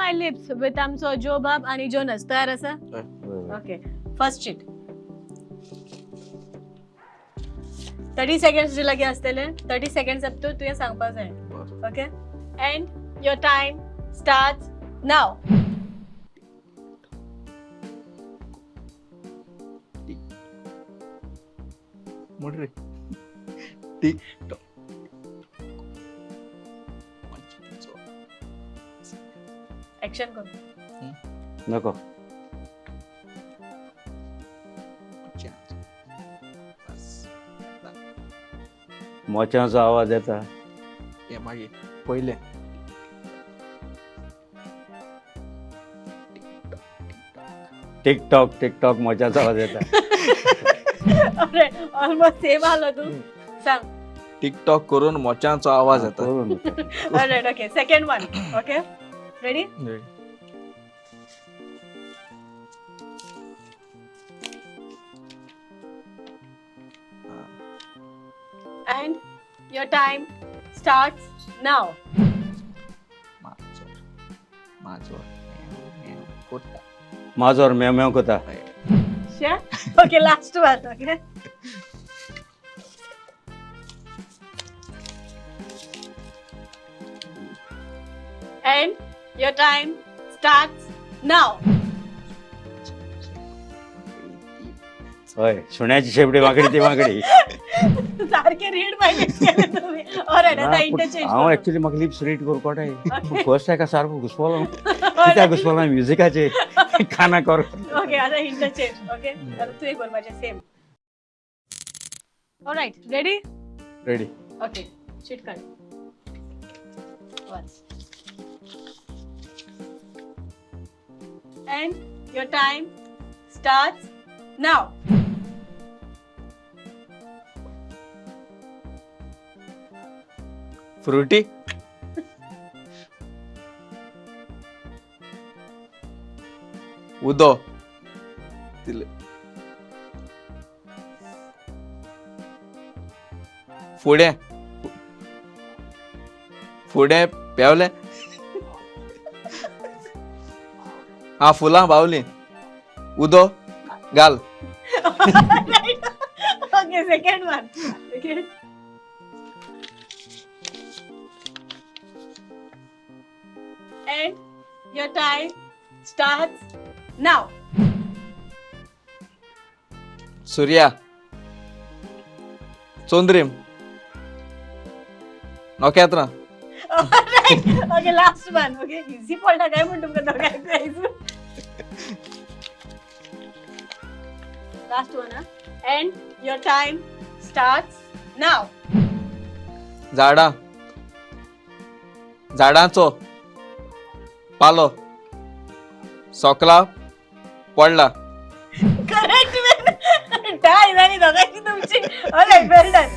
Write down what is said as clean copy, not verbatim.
My lips with आमचो जो बाब आणि जोनस. तयार आसा? Okay, first chit. 30 seconds जे लागीं आसतले. 30 सेकंड्स अप टू तुवें सांगपा जाय. Okay, and your time start now. म्हण रे, टिक टॉक. ऍक्शन कर. नको. मोच्यांचो आवाज येता. हे मागीर पयलें. टिकटॉक टिकटॉक, मोच्यांचो आवाज येता. अरे, ऑलमोस्ट सेम आलो. तूं सांग. टिकटॉक करून मोच्यांचो आवाज येता. करून. Alright, okay, second one. Okay, ready? And your time starts now. माजोर माजोर म्यांव म्यांव कोत्ता. माजोर म्याव म्याव कोता. Sure? Okay, last one, okay? And your time starts now. हय, सुण्याची शेपडी वांकडी ती वांकडी. सारखे रीड माहिती केले तुम्ही. Alright, आता ना, पूण इंटरचेंज. हांव एक्चुअली म्हाका लिप्स रीड करूं कोटाय. पूण फर्स्ट एका सारको घुसपोलो. कित्याक घुसपोलो? म्युजिकाचे काना कर. ओके, आता इंटरचेंज. ओके, आता तू एक बरोबर same. Alright, ready? Ready. Okay, chit काढ. वाच. And your time starts now. Frooti. उदो दिले. फुडें फुडें पेवले. हा, फुलां बावली, उदो घाल. Okay, second one. Okay. And your time starts now. Surya, चंद्रीम, नखेत्रां. Alright. Okay, last one. Okay, easy पडला काय म्हणतो तुमका दोघांक? Last one, huh? And your time starts now. झाडां, झाडांचो पालो सोकला पडला. करेक्ट. टाय झाली दोघांची तुमची. Alright, well done.